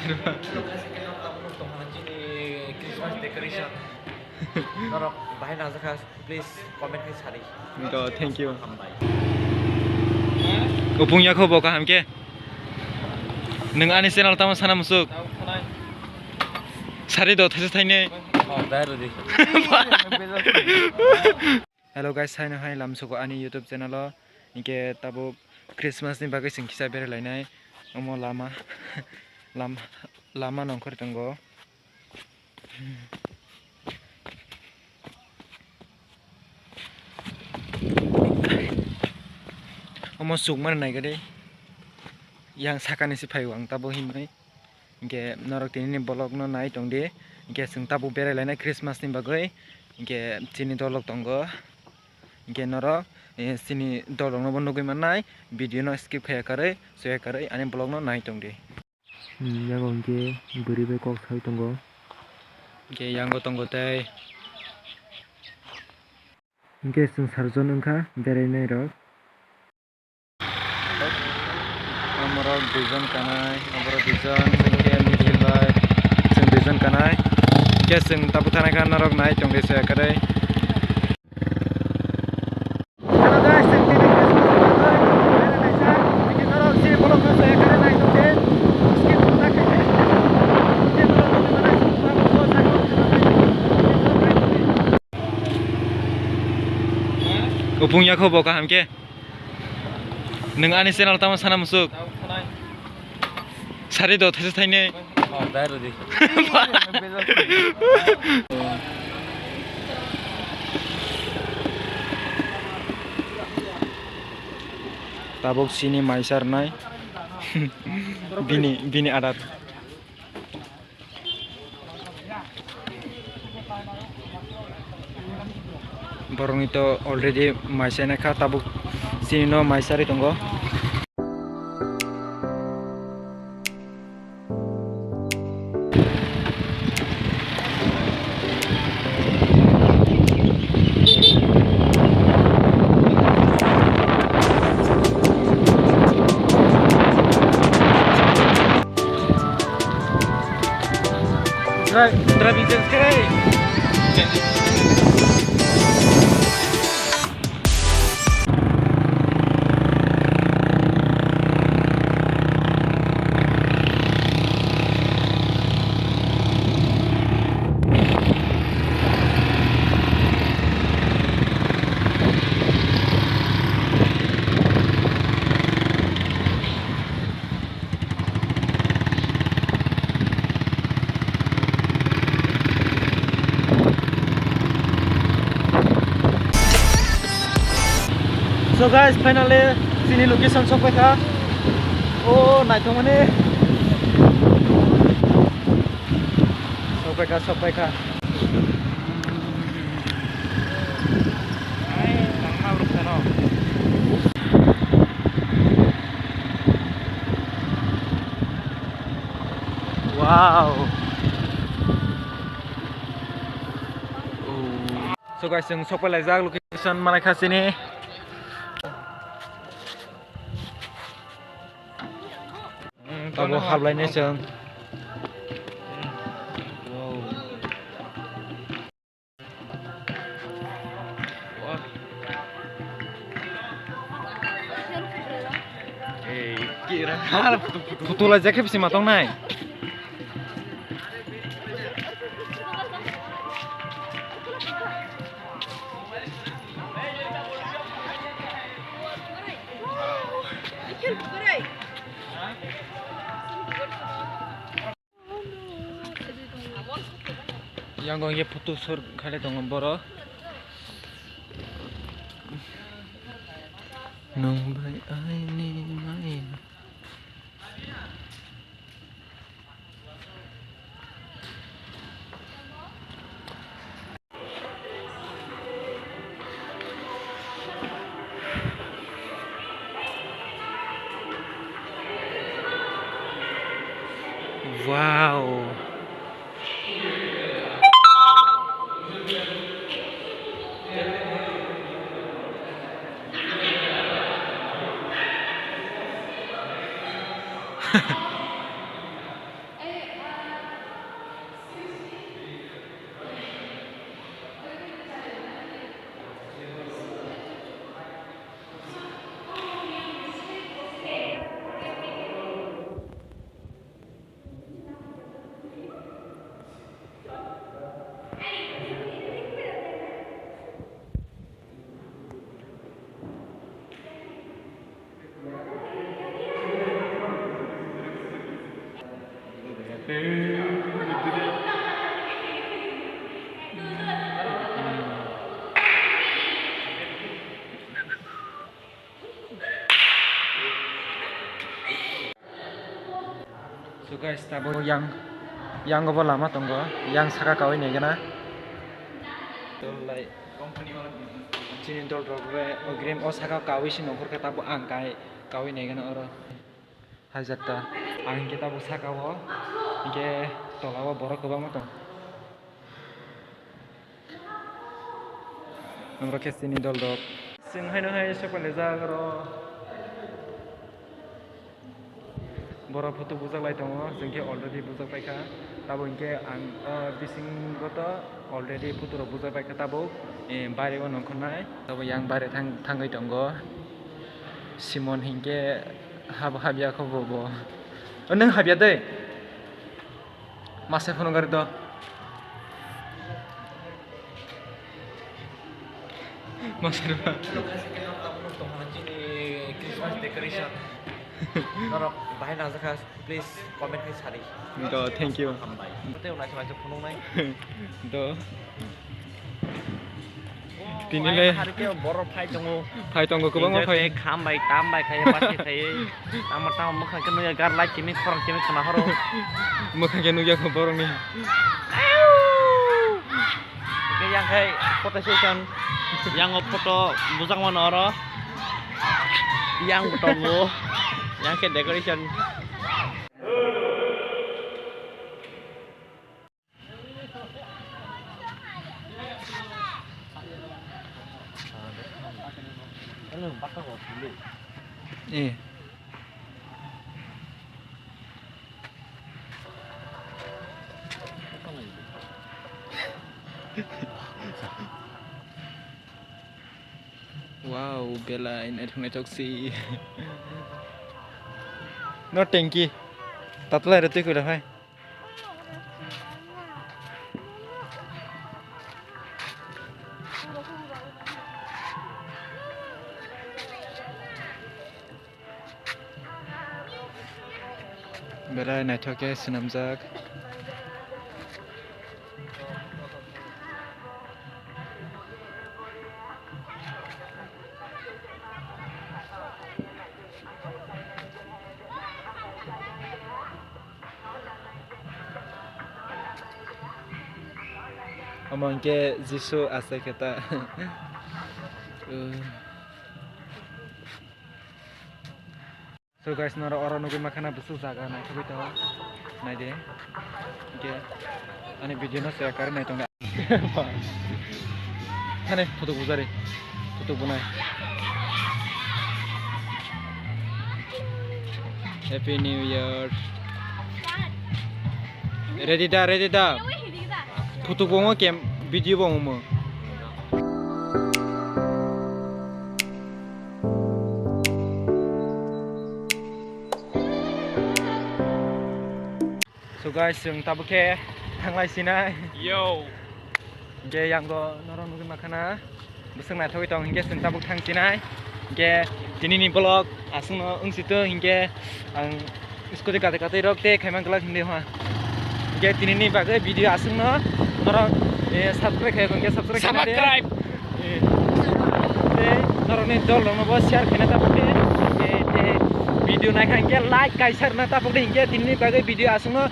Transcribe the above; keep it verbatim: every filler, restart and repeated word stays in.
Hello guys, again, norok tabuk tongkha chini Christmas decoration. Norok bahai nangjakha, please comment khai sadi. Go, thank you. Hambai. Upung yakho bo kaham khe. Nwng ani channel tamo sana musuk. Sari do thaisa thainwi. Oh, dai rodi. Hello guys, haino hai lamsoko ani YouTube channel o. Hinkhe tabuk Christmas ni bagwi chwng kisa berai lainai. Omo lama, lama, lama nongkhor tongo. Omo chukmani naikhe de. Yang sakani se phaio ang tabuk hinwi. Hinkhe norok tinini vlog no nai tongdi. Hinkhe chwng tabuk berai lainai Christmas ni bagwi. Hinkhe chini dolok tongo. Hinkhe norok, eh, chini dolok no bo nugwi mannai. Video no skip khaiya karwi, soya karwi ani vlog no nai tongdi. Hmm, yago hinkhe bwrwi bai kok saui tongo. Hinkhe yango tongo tei. Hinkhe chwng sarjon wngkha berainai rok. Omorok duijon kanai, omorok duijon, hinkhe Nikhil bai chwng duijon kanai. Hinkhe chwng tabuk thanai kha norok nai tongdi se kwrwi. Upung yakho bo kaham khe. Nwng ani channel tamo sana musuk. Sari do thaisa thainwi. Oh, dai rodi. Tabuk chini mai charnai. Bini, bini adar. Borokni to already mai chainai kha, tabuk chini no mai charwi tongo. Driving test khe. So guys, finally chini location sokpai kha. O, naithokmani. Sokpai kha, sokpai kha. Wow. So guys, chwng sokpai laijak location manai kha chini. Abo hablai nai chwng. Photo laijak khe bisi ma tongnai. Yang gong ye photo sur khaile tongo borok. Nung bai aini mai. Wow. So guys, tabuk yang, yang bo lama tongo, yang saka kawi nai gana. Tolai chini dol rok bai o green o saka kawi si nongkhor khe tabuk ang kai kawi nai gana oro. Hajar ta ang hinkhe tabuk saka o hinkhe tola o borok kwbangma tong. Amrok khe chini dol rok. Chwng haino hai se pailajak oro. Borok photo bujak lai tongo, chwng khe already bujak paikha. Tabuk hinkhe ang, o, bisingo to already photo rok bujak paikha tabuk, eh, bairego nongkhornai. Tabuk yang baire thang-, thangwi tongo. Simon hinkhe hab-, habya kho bo, bo. O, nwng habya de? Masa phone gari do. Masa do. Christmas decoration. Norok bahai nangjakha, please comment khai sari. Do, thank you. Hambai. Tei unaisi unaisi phunuknai. Do. Tini le. Harke borok phai tongo. Phai tongo, kwbangma phai. Enjoy khai, kham bai, tam bai khai, party khai. Tamo tamo mwkhang khe nukya, gar light chini, khorang chini khna horo. Mwkhang khe nukya kho borokni. Hwnkhe yang khai photo session. Yang o photo bujak mano oro. Yang bo tongo. Yang khe decoration. Eh. Wow, belai naithok naithok si. No tanky. Tatlai rw twi kwrwi hai. Belai naithok khe swnamjak. Omo hinkhe Jisu achai khe ta. So guys, norok oro nugwi mankha na bwswk jaga naithogwi tongo. Naidi. Hinkhe ani video no share kari nai tongdi. Thani photo bujari. Photo bunai. Happy New Year. Ready da, ready da. Photo bongo kem video bongo mo. So guys, chwng tabuk khe thanglai sinai. Yo. Hinkhe yango norok nugwi mankha na bwswk naithogwi tong, hinkhe chwng tabuk thang sinai. Hinkhe tinini vlog aswkno wng si to, hinkhe ang scooty kate kate rok tei khaimang glak hindi ha. Hinkhe tinini bagwi video aswkno norok, eh, subscribe khai hinkhe subscribe khaina de. Subscribe. Eh, tei norokni dol rokno bo share khaina tabuk de. Eh, tei video naikha hinkhe like kaisa rwna tabuk de, hinkhe tinini bagwi video aswkno.